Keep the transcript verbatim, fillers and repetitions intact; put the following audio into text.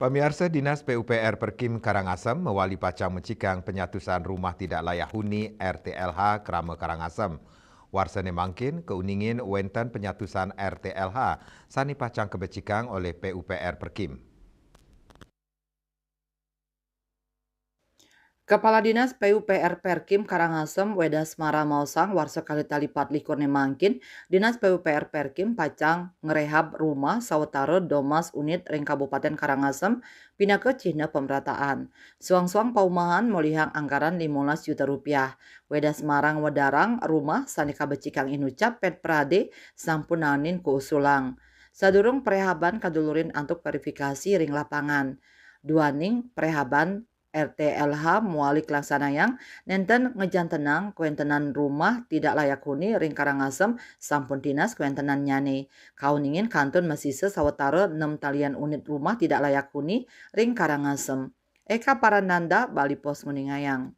Pamiarsa, Dinas P U P R Perkim Karangasem mawali pacang macikang panyatusan rumah tidak layak huni, R T L H, krama Karangasem. Warsa ne mangkin, kauningin wenten panyatusan R T L H sane pacang kabecikang olih P U P R Perkim. Kepala Dinas P U P R Perkim Karangasem, Weda Semara, maosang, warsa kalih tali patlikur ne mangkin, Dinas P U P R Perkim pacang ngrehab rumah sawatara domas unit ring Kabupaten Karangasem pinaka cihna pamrataan. Suang-suang paumahan molihang anggaran limolas juta rupiah. Weda Semara ngwedarang rumah sane kabecikang inucap Pet Prade sampun naenin kausulang. Sadurung prehaban kadulurin antuk verifikasi ring lapangan. Duaning prehaban, R T L H mawali kalaksanayang, nenten ngajantenang kawentenan rumah tidak layak huni ring Karangasem sampun tinas kawentenannyane. Kauningin kantun masisa sawatara nem talian unit rumah tidak layak huni ring Karangasem. Eka Parananda, Bali Post, nguningayang.